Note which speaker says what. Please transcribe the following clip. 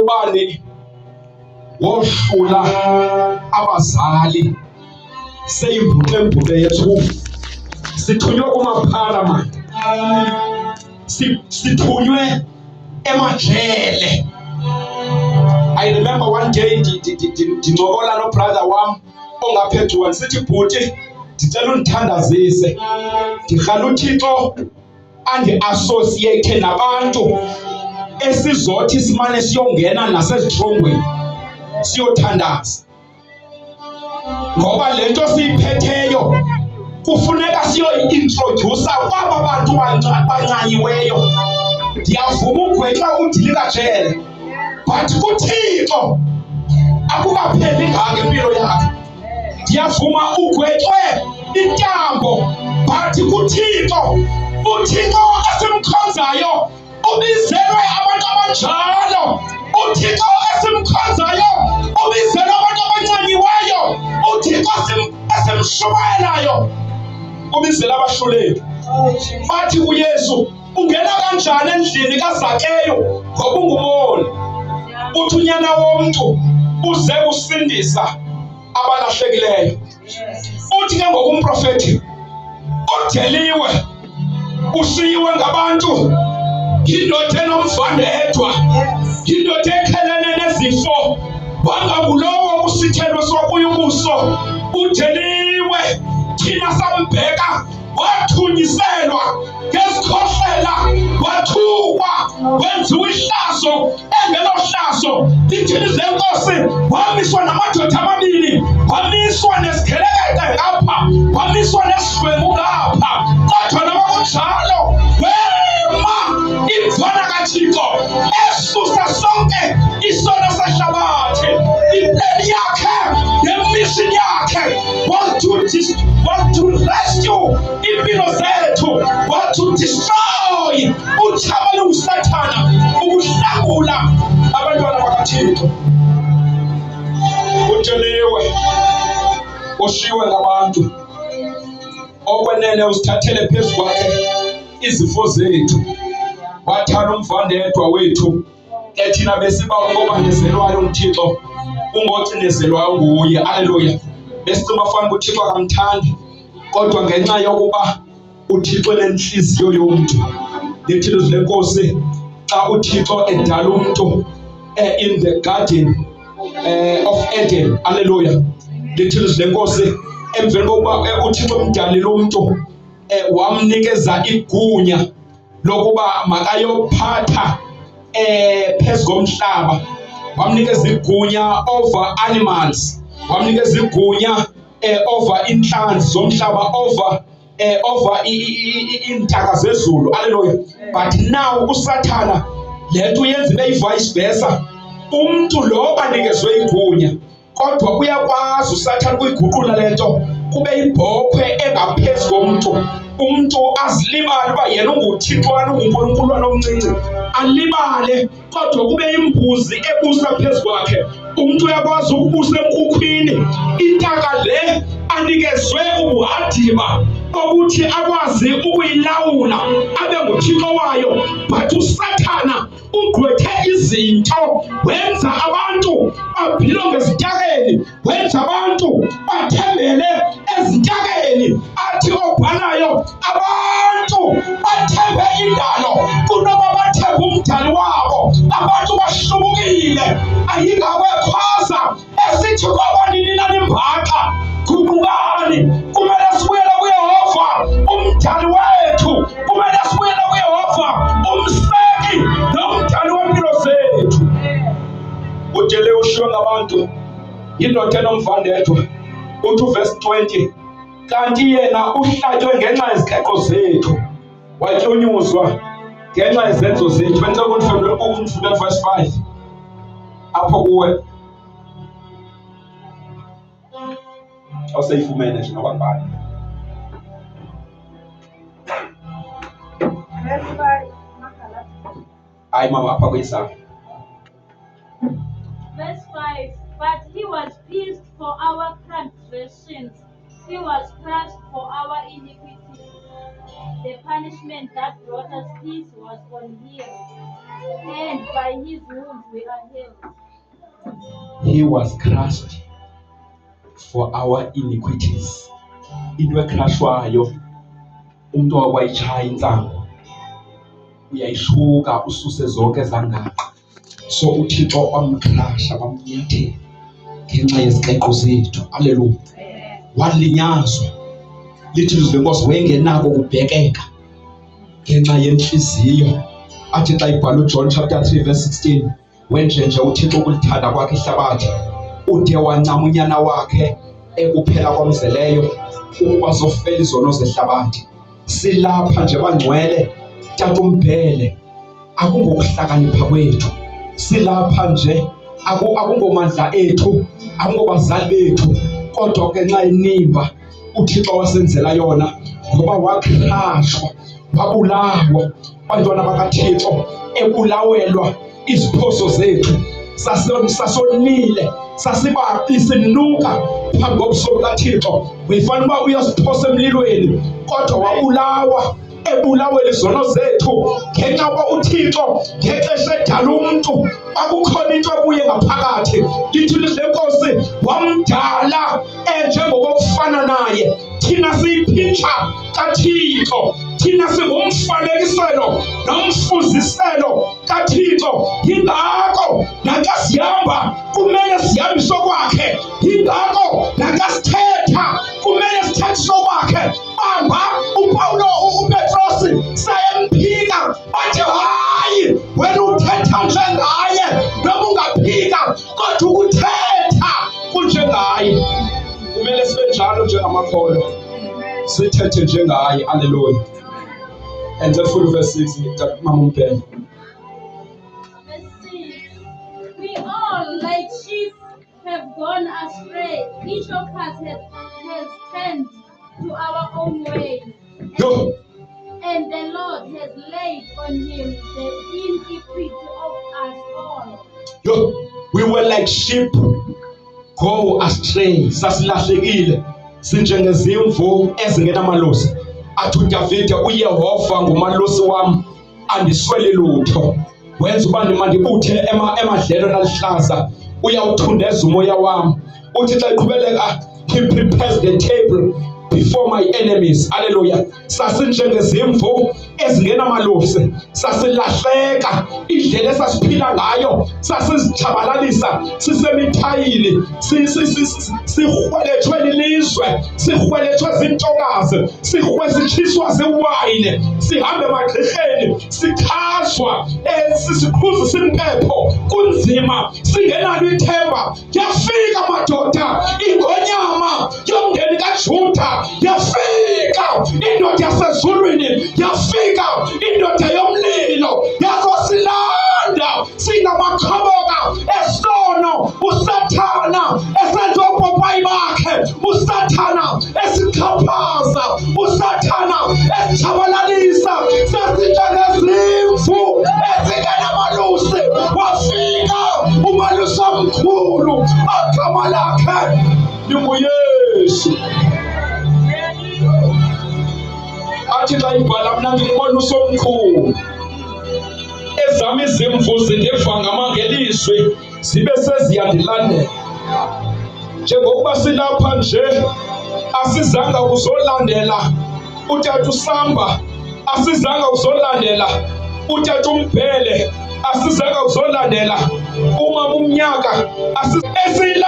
Speaker 1: Ubani wohlula abazali seyimbuqembuqe yethu. Sithunywe kumaphara mani, sithunywe emajele. I remember one day ndincokola nobrother wam ongaphethuwa, ndisithi, bhuti, ndicela undithandazise, ndirhala uThixo andi-associate nabantu esizothi simane siyongena nasezitrongweni siyothandaza, ngoba le nto siyiphetheyo kufuneka siyoyi-introdyusa kwaba bantu bancanyiweyo. Ndiyavuma ugwetywa udilikajele, but kuThixo akukapheli ngako impilo yakhe. Ndiyavuma ugwetywe intambo, but kuThixo, uThixo esimkhonzayo ubizelwe abantu abanjalo. UThixo esimkhonzayo ubizelwe abantu abancanyiweyo. UThixo esimshumayelayo ubizela abahluleli. Bathi kuYesu, ungena kanjani endlini kaZakeyu ngoba ungumoni? Uthi unyana womntu uze kusindisa abalahlekileyo. Uthi ke ngoku umprofethi udeliwe, ushiyiwe ngabantu, yindoda enomvandedwa, yindoda ekhelene nezifo, wangangulowo kusithelwe sokuya ubuso. Udeliwe, thina sambheka, wathunyiselwa ngezikhohlela, wathukwa, wenziwa ihlazo engelohlazo. Lithini zenkosi? Wamiswa namadoda amabini, wamiswa nesigelekeqe ngapha, wamiswa nesidlwengu ngapha, kodwa noma kunjalo wema imvana kaThixo esusa sonke isono sehlabathi. Ipleni yakhe nemission yakhe was to rescue impilo zethu, was to destroy utshaba lunguSathana, ukuhlangula abantwana bakaThixo. Utsheliwe, ushiwe ngabantu, okwenene usithathele phezu kwakhe izifo zethu, wathanda umvandedwa wethu. Ke thina besiba ungobandezelwayo nguThixo, ungocinezelwayo nguye. Aleluya. Besicinga fana uThixo akamthandi, kodwa ngenxa yokuba uThixo enentliziyo yomntu, lithi ilizwi lenkosi, xa uThixo edala umntu in the garden of Eden, aleluya, lithi ilizwi lenkosi, emveni kokuba uThixo emdalile umntu, wamnikeza igunya lokuba makayophatha phezu komhlaba, wamnikeza igunya over animals, wamnikeza igunya over inhlanzi zomhlaba, over iintaka zezulu. Haleluya. But now uSathana le nto uyenza ibe yi-vice versa. Umntu lo banikezwe igunya, kodwa uyakwazi uSathana ukuyiguqula le nto kube ibhokhwe engaphezu komntu, umntu azilibale uba yena unguthixwana, unguNkulunkulwana omncinci, alibale, kodwa kube imbuzi ebusa phezu kwakhe. Umntu uyakwazi ukubusa enkukhwini, intaka le anikezwe ubuhadima bokuthi akwazi ukuyilawula, abe nguthixo wayo, but uSathana ugqwethe izinto, wenza abantu babhilonge ezintakeni, wenza abantu bathembele ezintakeni. Athi obhalayo, abantu bathembe indalo kunoba bathembe umdali wabo. Abantu bahlubukile. Ayingako ekhwaza esithi, kwaba nini nanimbaxa, guqukani. Kumele sibuyele kuYehova umdali wethu, kumele sibuyele kuYehova umseki nomdali wempilo zethu. Udele ushiywe ngabantu, yindoda enomvandedwa. Uthi uvesi 20, kanti yena uhlatywe ngenxa yezikreqo zethu, watyunyuzwa ngenxa yezenzo zethu. Bendicela ukundifundela verse 5 apho kuwe, awuseyifumene nje noba ngubani.
Speaker 2: Verse 5, Magalati.
Speaker 1: Hayi mama, apha kweyisam.
Speaker 3: Verse 5. But he was pierced for our transgressions, he was crushed for our iniquities. The punishment that brought us peace was on him, and by his wounds we are healed.
Speaker 1: He was crushed for our iniquities. Into ekhrashwayo umntu wakwayitshaya intsangu uyayishuka ususe zonke ezangaqa. So uThixo wamkhrasha wamnyathela ngenxa yezikreqo zethu. Haleluya. Walinyazwa. Lithi ilizwi lenkosi wayengenako ukubhekeka ngenxa yentliziyo. Athi xa ibhala uJohn chapter 3 verse 16 wenjenje uThixo ukulithanda kwakhe ihlabathi ude wancama unyana wakhe ekuphela kwamzeleyo ukuba zofela izono zehlabathi. Silapha nje bangcwele tata umbhele akungokuhlakanipha kwethu silapha nje akungomandla ethu akungobazali bethu kodwa ngenxa yenimba uThixo wasenzela yona ngoba wakhrashwa wabulawa bantwana bakaThixo ebulawelwa iziphoso zethu sasonile sasiba isinuka phambi kobuso bukaThixo uyifana uba uyasiphosa emlilweni kodwa wabulawa ebulawela izono zethu ngenxa yokuba uThixo ngexesha edala umntu kwakukhona into ebuye ngaphakathi lithi ilizwi lenkosi wamdala enjengokokufana naye thina siyiphintsha kaThixo thina singumfanekiselo nomfuziselo kaThixo yingako naxa sihamba kumele sihambise okwakhe yingako naxa sithetha kumele sithethe okwakhe bamba uPawulo uPetrosi sayemphika bathi hayi wena uthetha njengaye noma ungaphika kodwa ukuthetha kunjengaye kumele sibe njalo njengamakholwa sithethe njengaye aleluya and full verse 6 mama umbhele.
Speaker 3: Verse 6. We all, like sheep, have gone astray. Each of us has turned to our own way.
Speaker 1: Yo.
Speaker 3: And the Lord has laid on him the iniquity of us all.
Speaker 1: Yo, we were like sheep go astray. Sasilahlekile sinjengezimvu ezingenamalusi. Athi uDavide uYehova ngumalusi wam andisweli lutho. Wenza uba mandibuthe emadlelweni aluhlaza. Uyawuthundeza umoya wam. Uthi xa iqhubeleka he prepares the table before my enemies. Hallelujah. Sasinjengezimvu ezingenamalusi, sasilahleka indlela esasiphila ngayo, sasizitshabalalisa sisemithayini, sirhweletshwe lilizwe, sirhweletshwe zintokazi, sitshiswa ziwayini, sihambe emagqirheni, sichazwa, siqhuzisa impepho, kunzima, singenalo ithemba. Yafika madoda ingonyama yomndeni kaJuda, yafika indoda yasezulwini, yafika indoda yomlilo, yazosilanda singamakhoboka esono. uSathana esenza opopayi bakhe, uSathana esixhaphaza, uSathana esitshabalalisa, sasinjengezimvu ezingenamalusi. Wafika umalusi omkhulu ogama lakhe linguYesu. Athi xa ibhala mna ndingumalusi omkhulu, ezam izimvu zindiva ngelizwi zibe seziyandilandela. Njengokuba silapha nje asizanga kuzolandela utata uSamba, asizanga kuzolandela utata uMbhele, asizanga kuzolandela umama uMnyaka, esiyilandelayo.